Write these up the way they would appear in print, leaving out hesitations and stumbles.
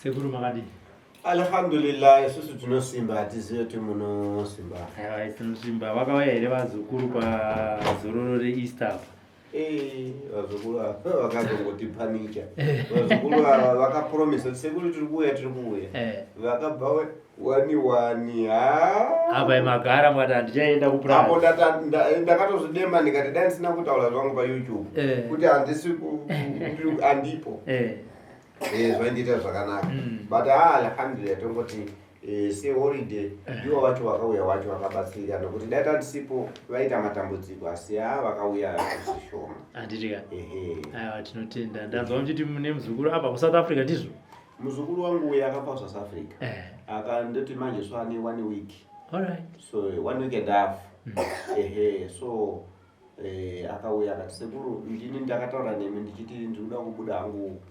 Sekuru makadii? Alhamdulillah, isusu tinosimba, hatizive kuti munosimba. Aiwa, tinosimba. Vakauya here vazukuru pazororo reEaster apa? Eh, vazukuru ava vakazongotipanicha. Vazukuru ava vakapromisa kuti sekuru tiri kuuya, tiri kuuya. Vakabva wani wani ha. Apa magara mukati handichaenda kupurazi. Apo ndakatozvidemba ndikati dai ndisina kutaura zvangu paYouTube kuti handisi handipo. Zvaindiita zvakanaka. But alhamdulillah tongoti seholiday ivo vacho vakauya wacho vakabatsirika nokuti dai tandisipo vaita matambudziko, asi vakauya zvishoma. Handiti ka? Aiwa, tinotenda. Ndanzwa muchiti mune muzukuru abva kuSouth Africa, ndizvo? Muzukuru wangu uyu akabva kuSouth Africa. Akandoti manje so ane one week. So 1 week and half. Ehe, so akauya akati sekuru, ndini ndakataura nemi ndichiti ndinoda kubuda hangu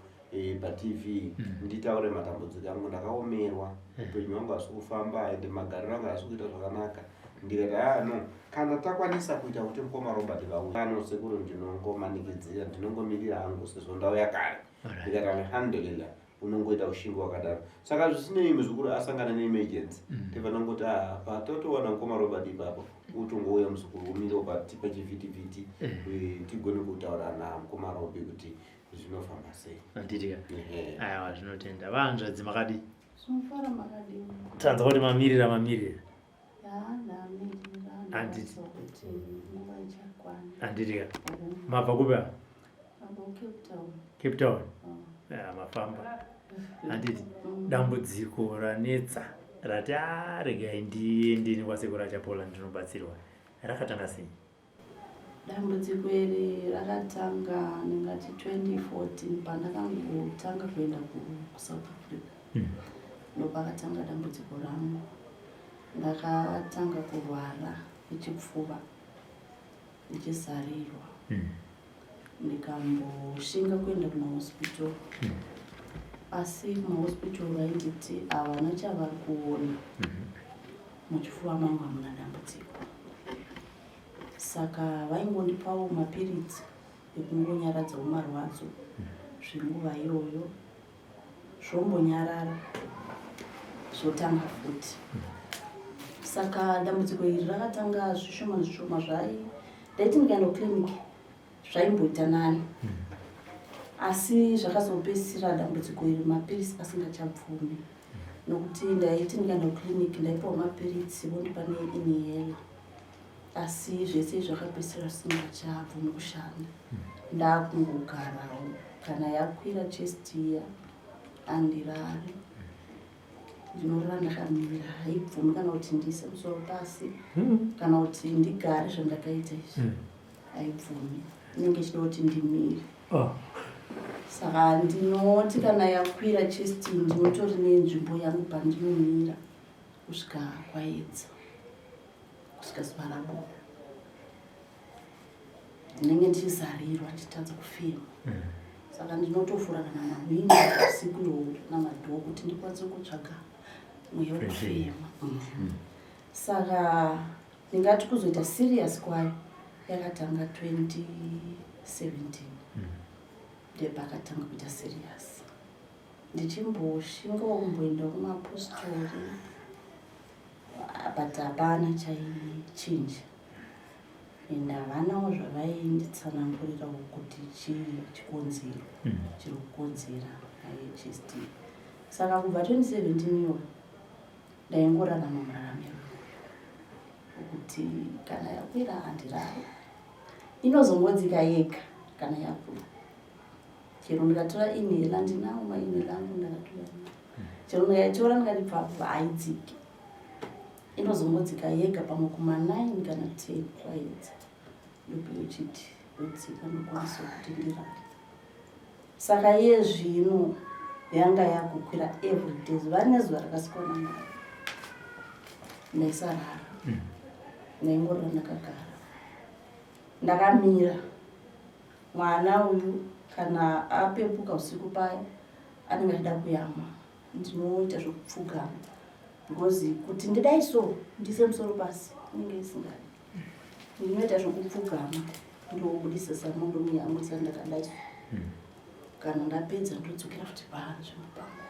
paTV nditaure matambudziko angu, ndakaomerwa, upenyu hwangu hasi kufamba ende magariro angu hasi kuita zvakanaka. Ndikati no, kana takwanisa kuita kuti mukoma Robert vauya ano, sekuru ndinongomanikidzira, ndinongomirira hangu sezvo ndauya kare. Ndikati alhamdulillah, unongoita ushingi wakadaro. Saka zvisinei muzukuru asangana neemergency, tifanira patotowana mukoma Robert ipapo, utongouya muzukuru, umire patipa chivhitivhiti, tigone kutaura namukoma Robi kuti zvinofamba sei. Handiti ka? Aiwa, zvinotenda. Vanzvadzi, makadii? Zvinofara, makadii? Tanzwa kuti mamirira mamirira. Ya, ndamirira. Handiti. Ndakazwa kuti nguva ichakwana. Handiti ka? Mabva kupi apa? Abva kuCape Town. Cape Town? Oh. Ya, mafamba, handiti? Dambudziko ranetsa rati regai ndiendeni kwasekuru Achapola ndinobatsirwa, rakatanga sei? Dambudziko iri rakatanga ndingati 2014 pandakangotanga kuenda kuSouth Africa. Ndopakatanga dambudziko rangu. Ndakatanga kurwara nechipfuva, ndichizarirwa. Ndikamboshinga kuenda kumahospital, asi kumahospital vainditi havana chavari kuona muchifuva mangu, hamuna dambudziko. Saka vaingondipawo mapiritsi ekungonyaradzawo marwadzo zvenguva iyoyo, zvombonyarara, zvotanga futi. Saka dambudziko iri rakatanga zvishoma zvishoma. Zvai ndaiti ndikaenda kuclinic zvaimboita nani, asi zvakazopedzisira dambudziko iri mapirisi asingachabvumi, nokuti ndaiti ndikaenda kuclinic ndaipiwa mapiritsi, vondipa neinhaler, asi zvese zvakapedzisira zvisingachabvumi kushanda. Ndakungogarawo, kana yakwira chest iya handirari, ndinorara ndakamira. Haibvumi kana kuti ndiise musoro pasi kana kuti ndigare zvandakaita izvi. Haibvumi, inenge ichida kuti ndimire. Saka ndinoti kana yakwira chest, ndinotori nenzvimbo yangu pandinomira kusvika kwaedza, kusvika zuva rabuda. Ndinenge ndichizarirwa, ndichitadza kufema. Saka ndinotovhura kana mahwindo usiku namadhoo kuti ndikwanise kutsvaga mweya wekufema. Saka ndingati kuzoita serious kwayo yakatanga 2017, ndepakatanga kuita serious. Ndichimboshingawo kumboenda kumapostori, but hapana chaichinja and havanawo zvavainditsanangurirawo kuti chii chikonzero chiri kukonzera chest. Saka kubva 2017 iyoyo ndaingorarama muraramiro wekuti kana yakwira handirari, inozongodzika yega kana yakwira. Chero ndikatora inhaler, ndinawo mainhaler angu ndakatora, chero ndikaitora ndikati pfapo, haidziki, inozongodzika yega pamwe kuma9 kana 10 kwaedza, ndopeyochiti yodzika, ndokwanisa kuti ndirare. Saka iye zvino yanga yakukwira everyday, zuva nezuva rakasikwa naMwari ndaisarara. Ndaingorora ndakagara ndakamira. Mwana uyu kana apepuka usiku paya anenge achida kuyamwa, ndinoita zvekupfugama because kuti ndidai so ndise musoro pasi inenge isingadi. Ndinoita zvekupfugama, ndobudisa zamo, ndomuyamwisa ndakadai so. Kana ndapedza ndodzokera futi panzvimbo pangu.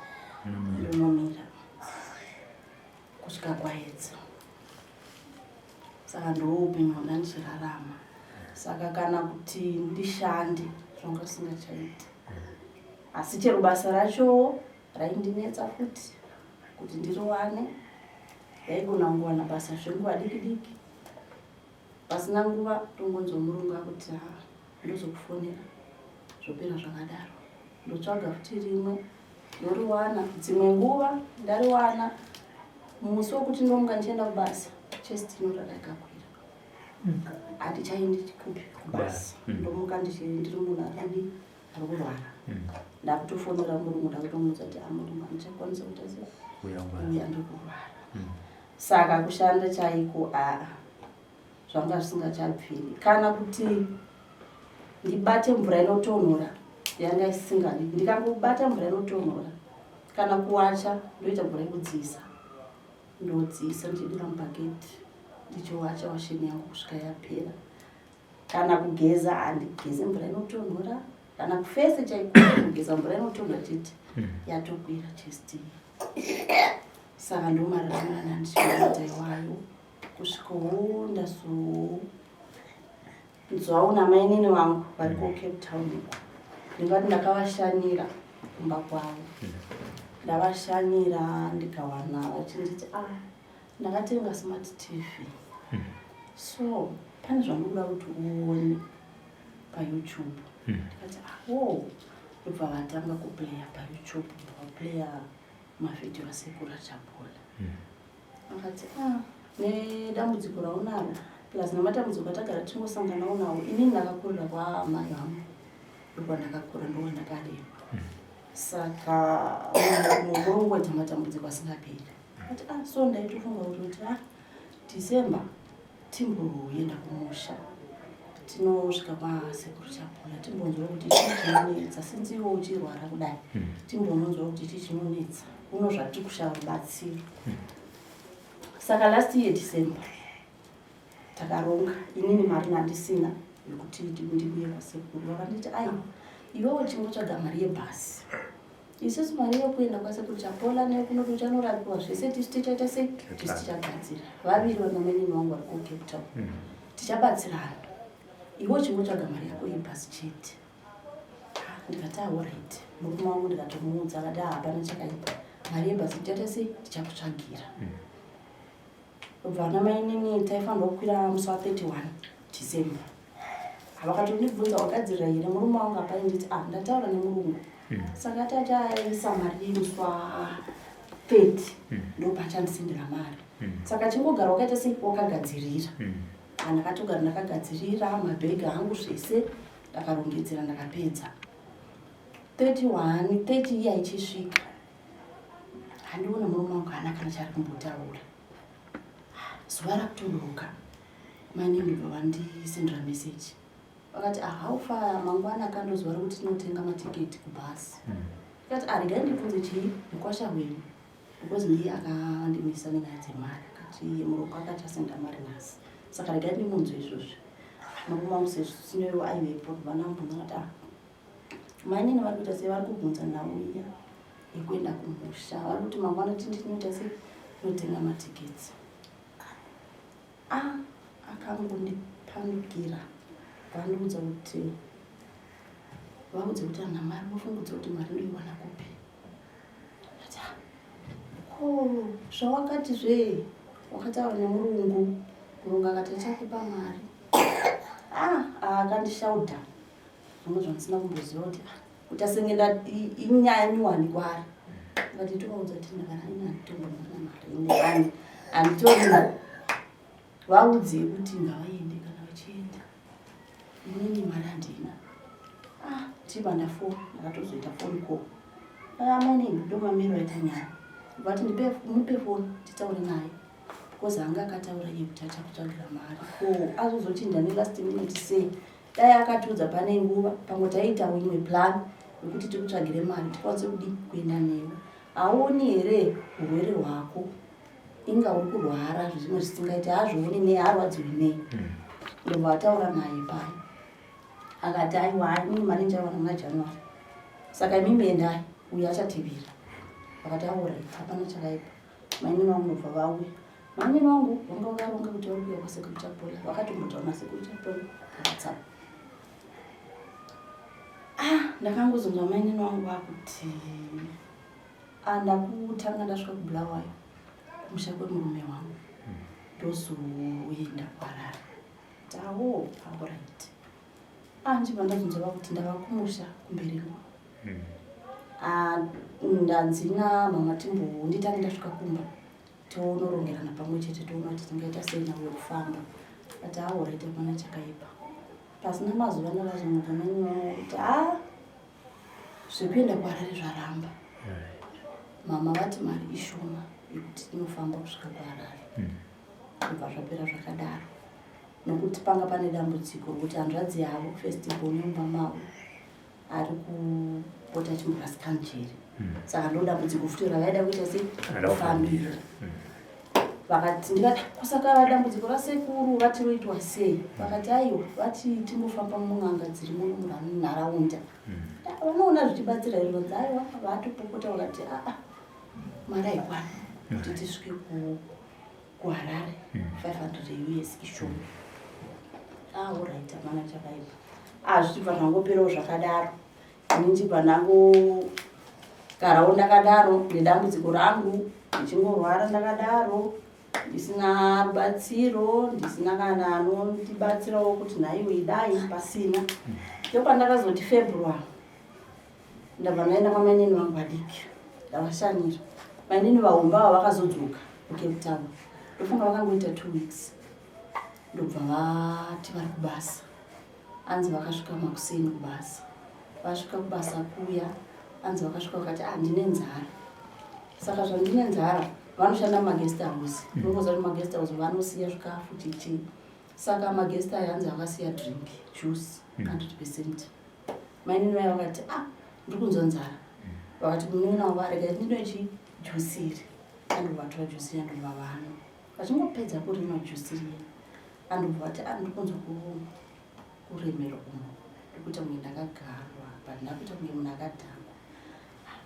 Ndonomira kusvika kwaedza. Saka ndoupenyu hwanga ndichirarama. Saka kana kuti ndishande zvanga zvisingachaiti. Asi chero basa racho raindinetsa futi kuti ndiriwane. Ndaigona kungowana basa zvenguva diki diki. Pasina nguva tongonzwa murungu akuti ha ndozokufonera zvopera zvakadaro. Ndotsvaga futi rimwe ndoriwana. Dzimwe nguva ndariwana musi wekuti ndomuka ndichienda kubasa chest inorara ikakwira. Handichaendi kupi kubasa. Ndomuka ndiri munhu ari ari kurwara. Ndakutofonera murungu ndakutomuudza kuti amurungu handichakwanisa kuita sei uya ndiri kurwara. Saka kushanda chaiko aa zvanga zvisingachabviri. Kana kuti ndibate mvura inotonhora yanga isingadi. Ndikangobata mvura inotonhora kana kuwacha ndoita mvura yekudziisa. Ndodziisa ndichidira mubhaketi ndichiwacha washeni yangu kusvika yapera. Kana kugeza handigeze mvura inotonhora. Kana kufese chaiko kugeza mvura inotonhora chete yatokwira chest. Saka ndomararamiro andichiita iwayo kusvikawo ndazonzwawo namainini vangu vari kuCape Town uko. Ndingati ndakavashanyira kumba kwavo. Ndavashanyira ndikawana vachinditi ah ndakatenga smart TV. So pane zvandinoda kuti uone paYouTube. Ndikati ah oh ndobva vatanga kuplaya paYouTube, vaplaya mavhidhiyo asekuru Achapola. Akati ah nedambudziko raunaro plus nematambudziko atagara tichingosanganawo nawo. Inini ndakakurira kwaamai vangu, ndokwandakakura ndokwandakarerwa. Saka munongoita matambudziko asingaperi. Akati ah so ndaitofunga kuti ah December timboenda kumusha tinosvika kwasekuru Chapola timbonzwa kuti chii chinonetsa since iwe uchirwara kudai timbononzwa kuti chii chinonetsa kuno zvatiri kushaya rubatsiro. Saka last year December takaronga inini mari nandisina yekuti ndiuye kwasekuru. Vakanditi aiwa iwewe chingotsvaga mari yebhasi. Isusu mari yekuenda kwasekuru Chapola nekunoti uchanorapiwa zvese tisu tichaita sei tisu tichagadzira. Vaviri vanamainini vangu vari kuCape Town. Tichabatsirana. Iwe chingotsvaga mari yako yebhasi chete. Ndikati alright. Murume wangu ndikatomuudza akati ah hapana chakaipa. Mari yebhasi tichaita sei tichakutsvagira. Kubva vana mainini taifanirwa kukwira musi wa 31 December. Vakatondibvunza wagadzirira here murume wangu apa nditi ah ndataura nemurungu. Saka ati achaisa mari musi wa 30 ndopachandisendera mari. Saka chingogara wakaita sei wakagadzirira. Ndakatogara ndakagadzirira mabhegi angu zvese ndakarongedzera ndakapedza. 31 30 iya ichisvika handiona murume wangu haana kana chaari kumbotaura. Zuva rakutodoka mainini ndobva vandisendera message vakati ah haufa mangwana kandozuva rekuti tinotenga matiketi kubhasi. Ndikati ah regai ndibvunze chii mukwasha wenyu because ndiye akandimisa nenyaya dzemari akati murungu akati asenda mari nhasi saka regai ndimunzwe izvozvi. Murume wangu sezvo aivepo ndobva ndamubvunza akati ah mainini vari kuita sei vari kubvunza nhau iya yekuenda kumusha vari kuti mangwana tindi tinoita sei tinotenga matiketsi. Ah akangondipandukira vandiudza kuti vaudze kuti ana mari vofungudza kuti mari ndoiwana kupi. Ndati ah ko zvawakati zve wakataura nemurungu murungu akati achakupa mari. Ah akandishaudha zvimwe zvandisina kumboziva kuti ah kuti asenge inyaya nyuwani kwaari. Ndikati tovaudza kuti ndakana ini handitombomana mari ine handitorina. Vaudze kuti ngavaende kana vachienda. Inini mari handina. Ah tiba ndafona ndakatozoita phone call. Amene ndomamiro aita nyaya. Vati mupe phone titaure naye. Because anga akataura iye kuti achakutsvagira mari. Ko azozochinja nelast minute sei? Dai akatiudza pane nguva pamwe taiitawo imwe plan yekuti tikutsvagire mari tikwanise kudii kuenda newe. Hauoni here urwere hwako inga uri kurwara zvimwe zvisingaiti haazvioni nei haarwadziwi nei. Ndobva vataura naye paya akati aiwa inini mari ndichaiwana muna January saka imimi endai uyu achatevera. Vakati alright, hapana chakaipa. Mainini vangu ndobva vauya. Mainini vangu vanga vakaronga kuti vari kuuya kwasekuru Chapola. Vakatombotaura nasekuru Chapola paWhatsApp. Ah, ndakangozonzwa mainini vangu vakuti ah, ndakutanga ndasvika kuBulawayo kumusha kwemurume wangu, ndozoenda kuHarare. Tawo, alright. Ah, ndibva ndazonzwa vakuti ndava kumusha kuMberengwa. Ah, ndanzi namama timbo nditange ndasvika kumba, tonorongerana pamwe chete, toona kuti tingaita sei nawo kufamba. But alright, hapana chakaipa. Pasina mazuva ndakazonzwa mainini vangu kuti a zvekuenda kuHarare zvaramba. Mama vati mari ishoma yekuti tinofamba kusvika kuHarare. Kubva zvapera zvakadaro, nokuti panga pane dambudziko rokuti hanzvadzi yavo first born yemumba mavo ari kupota achimborasika njere. Saka ndo dambudziko futi ravaida kuita sei? Rada kufambira. Vakati, ndikati kusaka dambudziko rasekuru vati roitwa sei? Vakati aiwa, vati tingofamba mun'anga dziri muno munharaunda. Vanoona zvichibatsira here? Vanzi aiwa, vatopopota. Vakati aa, mari haikwana kuti tisvike kuHarare, 500 US ishoma. Alright, hapana chakaipa. Ah, zvichibva zvangoperawo zvakadaro. Ini ndibva ndangogarawo ndakadaro nedambudziko rangu, ndichingorwara ndakadaro, ndisina rubatsiro, ndisina kana anondibatsirawo kuti nhaiwe idai, pasina. Ndopandakazoti February ndabva ndaenda kwamainini vangu vadiki, ndavashanyira. Mainini vahombe ava vakazodzoka kuCape Town, ndofunga vakangoita 2 weeks, ndobva vati vari kubasa. Anzi vakasvika makuseni kubasa. Vasvika kubasa kuya, anzi vakasvika vakati, "Ah, ndine nzara." Saka zvandine nzara, vanoshanda mumaguest house. Unongoziva kuti maguest house vanosiya zvikafu chichii. Saka maguest aya anzi akasiya drink, juice, 100%. Mainini vaya vakati, "Ah, ndiri kunzwa nzara." Vakati munin'ina wavo, "Arega ndinwe chi juice iri." Andobva vatora juice iya, ndobva vanwa. Vachingopedza kurinwa juice riya, andobva vati, "Ah, ndiri kunzwa kuremerwa umu, ndiri kuita kunge ndakagarwa apa, ndakuita kunge munhu akadhakwa."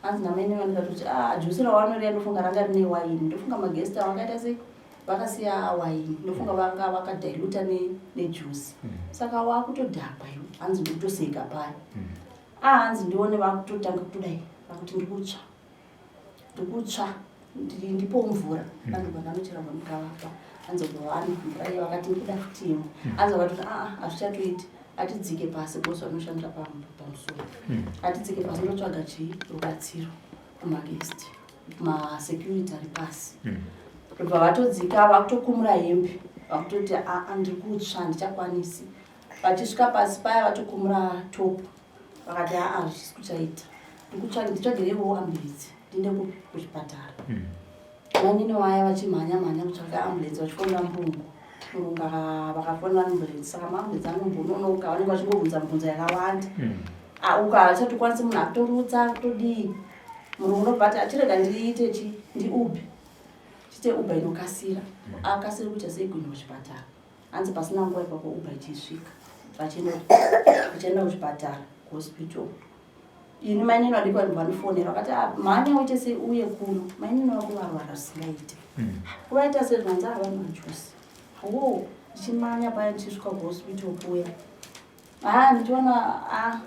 Hanzi namaini vandikatoti, "Ah, juice rawanoriya ndofunga ranga rine waini. Ndofunga maguest avo vakaita sei, vakasiya waini, ndofunga vanga vakadiluta nejuice, saka wakutodhakwa iwe." Hanzi ndikutoseka paya. Ah, hanzi ndione vakutotanga kutodai, vakuti, "Ndikutsva, ndikutsva, ndipo mvura." Andobva ndanochera mvura, ndikavapa. Hanzi bva vanwa mvura iyo, vakati, "Ndikuda futi imwe." Hanzi vakatoti, "Aa, hazvichatoiti, atidzike pasi." Bosi vanoshandira pamusoro. "Atidzike pasi, ndotsvaga chii, rubatsiro kumaguest, kumasecurity ari pasi." Ndobva vatodzika, vakutokumura hembe, vakutoti, "Aa, ndiri kutsva, handichakwanisi." Vachisvika pasi paya, vatokumura top, vakati, "Aa, hazvisi kuchaita, nditsvagireiwo ambulance, ndiende kupi? Kuchipatara." Mainini vaya vachimhanya mhanya kutsvaga ambulance, vachifonera murungu. Murungu vakafonera ambulance. Saka maambulance anombononoka, vanenge vachingobvunza mibvunzo yakawanda. Ah, uka hachatokwanisi, munhu akutorutsa, akutodii. Murungu unobva ati, "Achirega ndiite chi ndiUber, chiite Uber inokasira, akasire kuita sei, kuenda kuchipatara." Hanzi pasina nguva ipapo Uber ichisvika, vachienda kuchipatara, kuhospital. Ini mainini vadiki vanhu vanofonera, vakati, "Ah, mhanya uite sei, uye kuno, mainini vako varwara zvisingaite." Kuvaita sei? Zvanzi havanwa juice wo. Ndichimanya paya, ndichisvika kuhospital kuya, ha, ndichiona a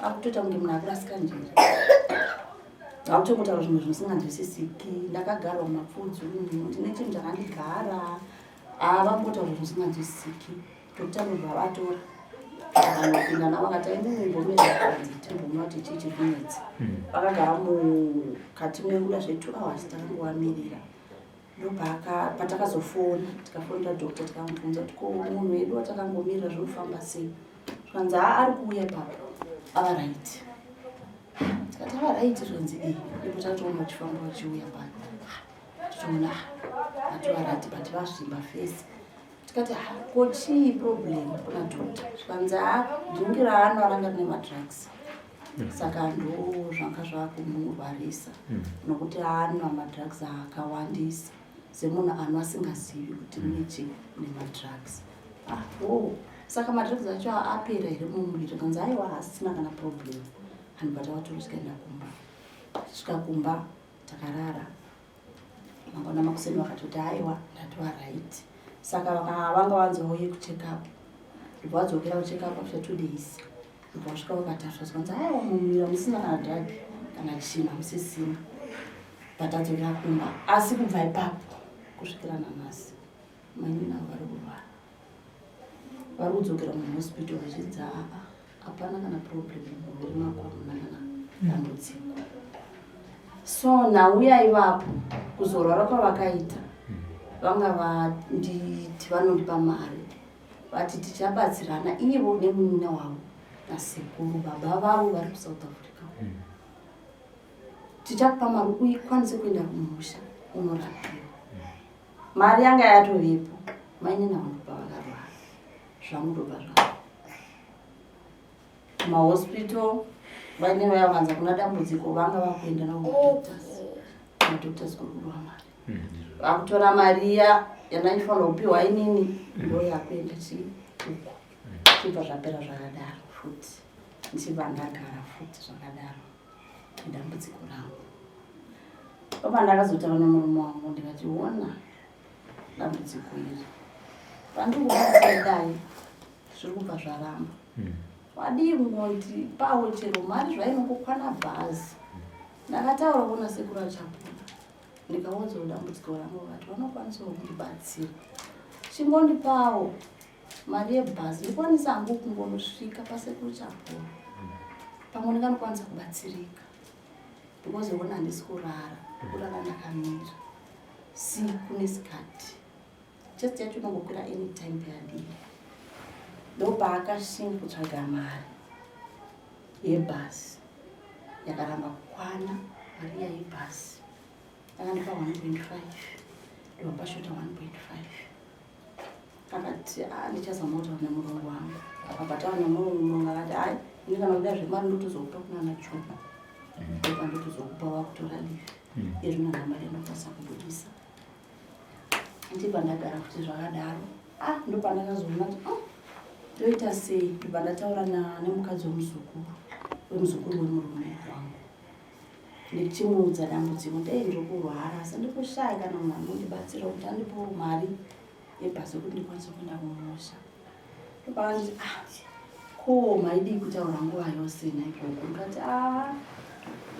akutoita kunge munhu akurasika njere, akutongotaura zvimwe zvisinganzwisisiki. "Ndakagarwa mumapfudzi umu, ndine chinhu chakandigara." Vambotaura zvinhu zvisinganzwisisiki. Doctor ndobva vatora, vanopinda navo, vakati, "Aimumbomira panze, timbomwa kuti chii chiri kunetsa." Vakagara mukati menguda zve2 hours, takangovamirira. Ndopaka patakazofona, tikafonera doctor, tikamubvunza kuti, "Ko munhu wedu watakangomirira zvinofamba sei?" Zvikanzi, "Haa, ari kuuya ipapo, ava right." Tikati, "Ava right?" Zvanzi, "Iyi." Ipo tatoona vachifamba vachiuya pano, tichiona atova right, but vasvimba face. Tikati, "Ah, ko chii problem kuna doctor?" Zvikanzi, "Ha, drink raanwa ranga rine madrugs, saka ndo zvanga zvakumurwarisa, nokuti anwa madrugs akawandisa semunhu anwa asingazivi kuti mune chii, mune madrugs." "Ah, oh, saka madrugs acho apera here mumuviri?" Kanzi, "Aiwa, hasisina kana problem." Hanhu patavatora tikaenda kumba. Tisvika kumba. Takarara. Mangwana makuseni vakatoti aiwa, ndatova right. Saka vanga vanzi vauye kucheck up. Ndobva vadzokera kucheck up after 2 days. Ndobva vasvika vakatarisa, zvikanzi aiwa, mumuviri hamusina kana drug kana chinhu, hamusisina. Patadzokera kumba, asi kubva ipapo kusvikira nanhasi, mainini avo vari kurwara, vari kudzokera muhospital vachidza aa hapana kana problem, muviri mako hamuna kana dambudziko. So nauya ivapo kuzorwara kwavakaita, vanga vanditi vanondipa mari, vati tichabatsirana ivo nemunina wavo nasekuru baba vavo vari kuSouth Africa. Tichakupa mari uikwanise kuenda kumusha unorapiwa. Mari yanga yatovepo. Mainini vanobva vakarwara, zvamudobva zvavo kumahospital. Vaine vaya vakanza kuna dambudziko, vanga vakuenda navo kumadoctors. Kumadoctors kuri kudiwa mari. Vakutora mari iya yandaifanira kupiwa inini, ndo yakuenda chi uko. Chibva zvapera zvakadaro futi, ndichibva ndagara futi zvakadaro nedambudziko rangu. Opa ndakazotaura nemurume wangu, ndikati, ona dambudziko iri pandiri kubatsira, zviri kubva zvaramba. Wadii kungoti pawo chero mari zvainongokwana bhazi? Ndakataura kuna sekuru Achapona, ndikaudzawo dambudziko rangu, vakati vanokwanisawo kundibatsira. Chingondipawo mari yebhazi ndikwanisa hangu kungonosvika pasekuru Chapona, pamwe ndinganokwanisa kubatsirika, because ona handisi kurara, kurara ndakamira siku nesikati. Chest yacho inongokwira anytime payadii. Ndopaakashinga kutsvaga mari yebhasi, yakaramba kukwana. Mari iya yebhasi akandipa 1.5, ndobva pashota 1.5. Akati, "Ah, ndichazama kutaura nemurungu wangu." Akabva taura nemurungu, murungu akati, "Ai, ini kana kuda zvemari ndotozokupa kunana Juma, ndopa ndotozokupa wakutora leave izvino mari yandokwanisa kubudisa." Ndibva ndagara kuti zvakadaro. Ah, ndopandakazoona kuti, "Oh, ndoita sei?" Ndobva ndataura nemukadzi wemuzukuru wemurume wangu, ndichimuudza dambudziko, ndei ndiri kurwara, asi ndikushaya kana munhu anondibatsira kuti andipewo mari yebhasi yekuti ndikwanise kuenda kumusha. Ndopakanditi, "Ah, ko maidii kutaura nguva yose naikoko?" Ndikati, "A,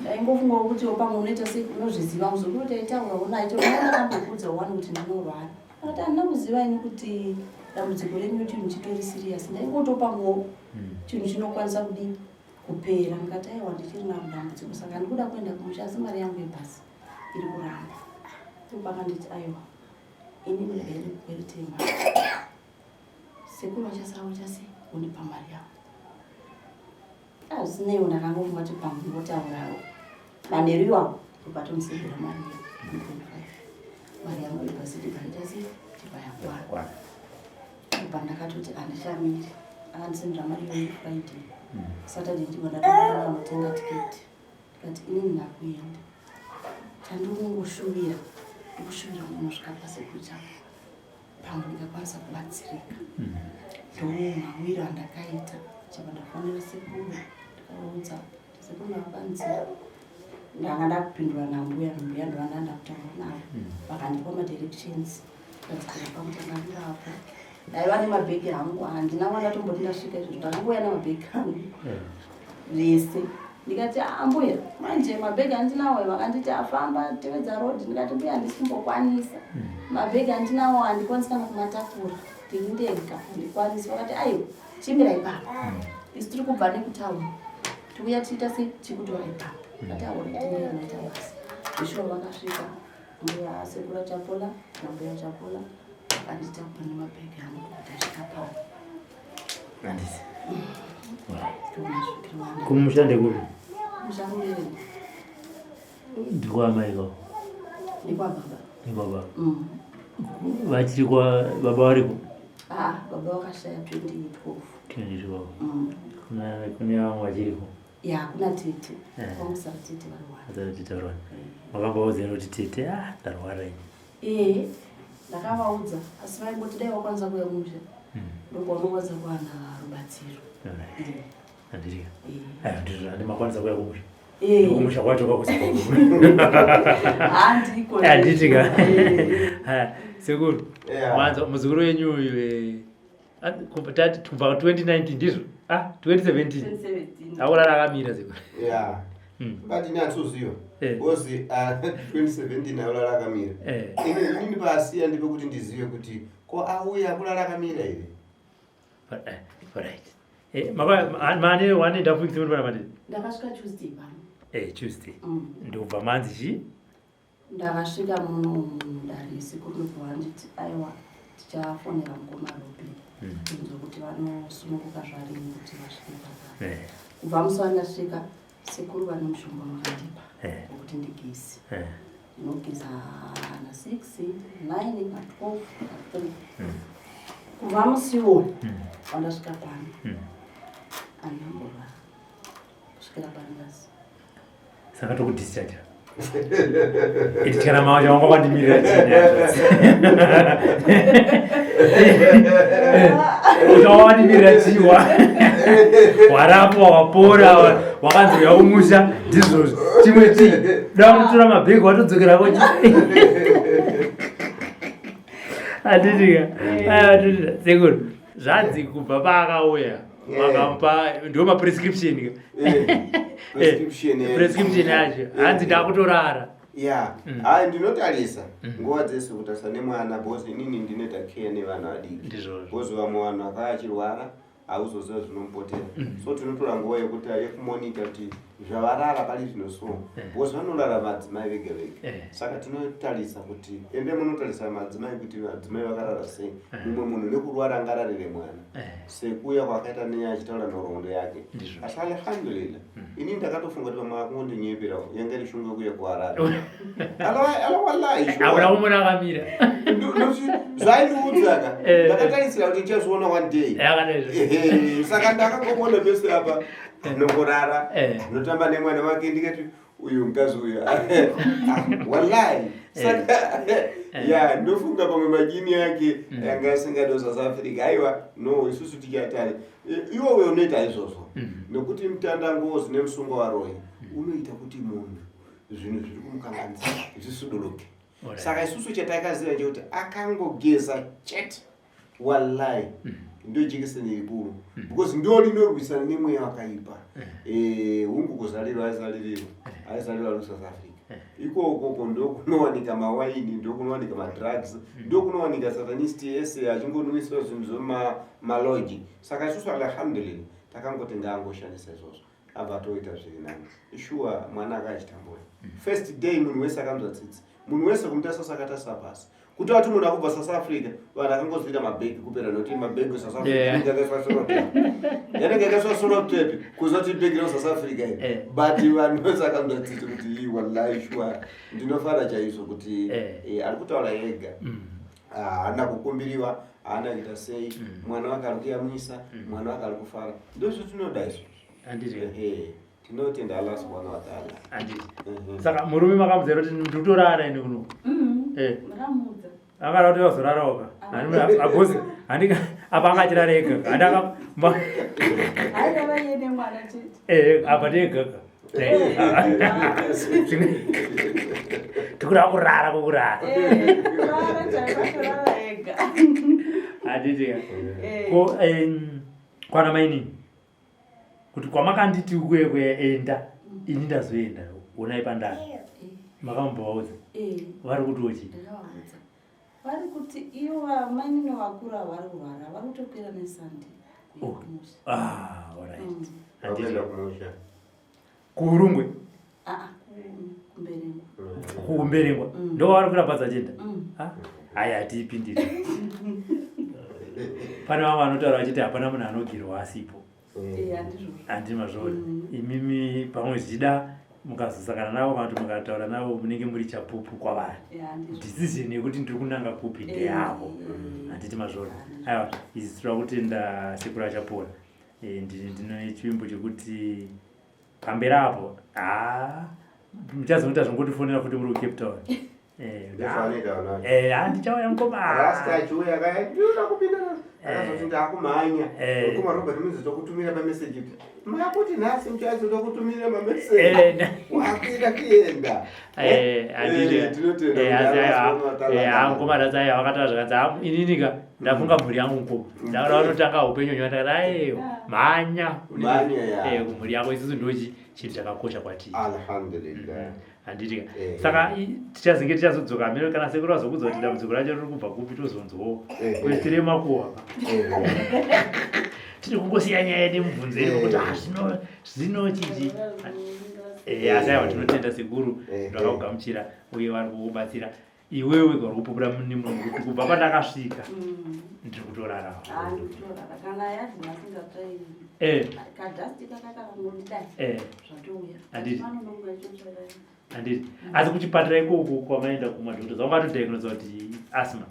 ndaingofungawo kuti pamwe unoita sei, unozviziva muzukuru, taitaurawo naye chero ndakambokuudza wani kuti ndinorwara." Akati, "Handina kuziva ini kuti dambudziko renyu chinhu chitori serious, ndaingotopamwewo chinhu chinokwanisa kudii kupera." Ndikati, "Aiwa, ndichiri naro dambudziko, saka ndikuda kuenda kumusha, asi mari yangu yebhasi iri kuramba." Ndopakanditi, "Aiwa, inini regai ndikukweretei mari, sekuru vachasara vachase undipa mari yavo." Azvineiwo, ndakangofunga kuti pamwe ngotaurawo. Manheru iwapo ndopatomusendera mari iya 1.5, mari yangu yebhasi ndibva ita sei, ndibva yakwana. Ndobva ndakatoti handichamiri. Akandisendera mari iyoyo Friday. Saturday ndibva ndatonotenga tiketi, ndikati inini ndakuenda. Chandinongoshuvira, ndikushuvira kunosvika pasekuru changu, pamwe ndingakwanisa kubatsirika. Ndo mawiro andakaita. Chabva ndafonera sekuru, ndikavaudza, "Sekuru, ndavapanzira." Ndanga ndakupindura nambuya, mbuya ndovanda ndakutaura navo. Vakandipa madirections, ndikadzokera pamutanga apo. Ndaiva nemabhegi angu, handina kwandatomboti ndasvika izvozvo, ndakangouya nemabhegi angu zvese. Ndikati, "Ah, mbuya, manje mabhegi andinawo." Vakanditi, "Afamba, tevedza road." Ndikati, "Mbuya, handisi kumbokwanisa, mabhegi andinawo handikwanisi kana kumatakura, ndiri ndega, handikwanisi." Vakati, "Aiwa, chimira ipapo, isu tiri kubva nekutauni, tiuya tiita sei, tikutora ipapo." Ndikati, "Aona kuti mbuya maita basa." Zvishuwa vakasvika mbuya, sekuru Chapola nambuya Chapola, vakanditakura nemabhegi angu kuti asvika pano. Handisi. Ndomasvikiro wanda. Kumusha ndekupi? Musharurere. Ndikwamai ko? Nekwababa. Nekwababa. Vachiri kwa baba variko? Ah, baba vakashaya 2012. 2012. Kune vamwe vachiriko? Ya, kuna tete. Kwamusara tete vari wani. Azati tete vari wani. Makambovaudza kuti, "Tete, ah, ndarwara ini"? Ee, ndakavaudza, asi vaingoti dai wakwanisa kuuya kumusha, ndokwaunokwanisa kuwana rubatsiro. Alright. Handirika. Eh. Aiwa, ndizvo, handimakwanisa kuuya kumusha. Eh. Kumusha kwacho kwakuzimbabwe. Handiko. Handiti ka. Eh. Ha, Sekuru. Yeah. Mwanzo muzukuru wenyu uyu kubva tati kubva 2019 ndizvo? Ah, 2017. 2017. Akurara akamira sekuru. Yeah. But ini handitoziva. Because 2017 akurara akamira. Inini pasiya ndepekuti ndizive kuti ko auya akurara akamira here. Alright. Mane one and a half weeks muri pana manje? Ndakasvika Tuesday pano. Tuesday. Ndobva manzi chii? Ndakasvika muno mudare sekuru ndobva vanditi aiwa tichafonera mukoma Robi kunzwa kuti vanosununguka zvarini kuti vasvike pakare. Kubva musi wandasvika sekuru vane mushonga wakandipa wekuti ndigeze. Ndinogeza na 6, 9, na 12, na 3. Kubva musi iwoyo wandasvika pano handina kumborwara kusvikira panhasi. Saka tokudischarge. Iti kana mama wanga kwandimirira chini hazvo. Uchava wandimirira chiwa. Warapwa, wapora, wakanzi uya kumusha, ndizvozvo. Chimwe chii? Da unotora mabhegi watodzokera ko chii? Handiti ka? Aiwa, handiti. Sekuru, zvanzi kubva paakauya vakamupa ndiwo maprescription ka. Prescription yacho. Prescription yacho. Hanzi ndakutorara. Yeah. Hayi, ndinotarisa nguva dzese kutarisa nemwana because inini ndinoita care nevana vadiki. Ndizvozvo. Because vamwe vanhu vakauya achirwara hauzoziva zvinomupotera. So tinotora nguva yekuti yekumonita kuti zvavarara pari zvino so. Because vanorara madzimai vega vega. Saka tinotarisa kuti ende munotarisa madzimai kuti madzimai vakarara sei. Mumwe munhu nekurwara angararire mwana. Sekuuya kwakaita neye achitaura nhoroondo yake. Ndizvo. Asi alhamdulillah. Ini ndakatofunga kuti vamwe vakungondinyepera yanga iri shungu yekuuya kuHarare. Ala wallahi. Hakuna kumona akamira. Zvaindiudza ka. Ndakatarisira kuti ndichazviona one day. Yakadai. Ehe, saka ndakangomona pese apa anongorara anotamba nemwana wake ndikati uyu mukadzi uyu wallahi. Saka ya ndofunga pamwe majini yake yanga asingade South Africa. Aiwa, no, isusu tichatari iwe uyo unoita izvozvo nekuti mutanda ngozi nemusungo waroyi unoita kuti munhu zvinhu zviri kumukanganisa zvisuduluke. Saka isusu chatakaziva chekuti akangogeza chete, wallahi, ndo jekiseni rikuru because ndo rinorwisana nemweya wakaipa. Hungu kuzarirwa aizarirwa aizarirwa ari South Africa ikokoko ndokunowanika mawaini, ndokunowanika madrugs, ndokunowanika satanist yese achingonwisa zvinhu zvemalodge. Saka isusu alhamdulillah takangoti ngaangoshandisa izvozvo abva atoita zviri nani. Shuwa mwana akachitambura first day munhu wese akanzwa tsitsi, munhu wese kumutarisa sakatarisa pasi kuti vati munhu akubva South Africa vanhu akangozoita mabhegi kupera nokuti mabhegi South Africa yanenge yakaiswa sellotape, yanenge yakaiswa sellotape kuziva kuti bhegi reSouth Africa iri. But vanhu vese akanzwa tsitsi kuti ii wallahi shuwa ndinofara chaizvo kuti ari kutaura ega. Haana kukumbiriwa, haana kuita sei, mwana wake ari kuyamwisa, mwana wake ari kufara, ndozvatinoda izvozvo. Handiti. Ehe, tinotenda Allah subhanahu wa ta'ala. Handiti. Saka murume makamudzera kuti ndikutorara ini kuno? Ramudza. Angada kuti vazorarawo ka. Agozi handika apa angachirara ega. Handaka Haiwa, vaine mwana chete. Apa ndega ka. Tikuda kurara kokurara. Kurara chaiko, atorara ega. Handiti ka. Ko kwana mainini kuti kwamakanditi ukwe enda ini ndazoenda onai pandari makambovaudza? Vari kuti ochi? Ndakavaudza. Vari kuti ivo mainini vakura vari kurwara, vari kutokwira neSunday Oh. kumusha. Ah, alright. Handiti. Vakuenda kumusha. Kuurungwe? Aa, kuMberengwa. KuMberengwa ndo vari kukwira bhazi achienda? Mm. Ah, hai, hatiipindiri. Pane vamwe vanotaura vachiti hapana munhu anogirwa asipo. Handizvozvo. Handi mazvori. Imimi pamwe zvichida mukazosangana navo kana kuti mukataura navo munenge muri chapupu kwavari. Handizvo. Decision yekuti ndiri kunanga kupi ndeyavo. Handiti mazvori? Aiwa, izi tinoda kutenda sekuru Achapora. Ndine chivimbo chekuti pamberi apo ha muchazoita zvongotifonera futi muri kuCape Town. Ndozvaanoita vanhu vacho. Handichauya mukoma. Rasta achiuya kaya ndinoda kupinda. Akazoti ndakumhanya. Eh. Mukoma Robert Munzi tokutumira pameseji kuti makuti nhasi muchazo tokutumira mameseji. Eh, Wakuenda kuenda. Eh, handiti. Eh, tinotenda Eh, kuti asi havasi aiwa, vanotanga. eh, ah, mukoma Rasa aiwa vakataura zvakanzi ah, ininika ndafunga mhuri yangu mukoma ndakaona vanotanga upenyu nyora ndakati aiwa mhanya Mhanya, ya. Eh, kumhuri yako isusu ndochi chinhu chakakosha kwatiri Alhamdulillah. handitika Eh. saka tichazenge tichazodzoka hameno kana sekuru vazokudza kuti dambudziko racho riri kubva kupi tozonzwawo Eh. kuti tiri makuhwa Eh, tiri kungosiya nyaya yedu mubvunzo iri kuti ah, zvino zvino chichi Eh, asi aiwa tinotenda sekuru Eh. vakakugamuchira uye vari kukubatsira iwewe uri kupupura nemuromo kuti kubva pandakasvika ndiri kutorarama Ah, ndikutorara kana yadhi asingatsvairi Eh, kadhasti kakakangondidai eh, zvatouya Handiti. Panononga ichotsvaira. handiti asi kuchipatara ikoko kwamaenda kumadhokota vangatodiagnosa kuti asthma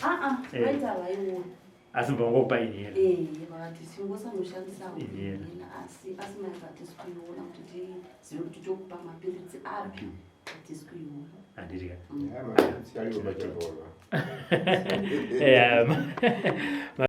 Ah, ah, Eh. vaita vaiona asi mubva vangokupa inhela Eh, vakati singosanoshandisa Inhela. inhela asi asima hatisi kuiona kuti tizive kuti tokupa mapiritsi api hatisi kuiona handiti ka Yeah, man, it's Eh,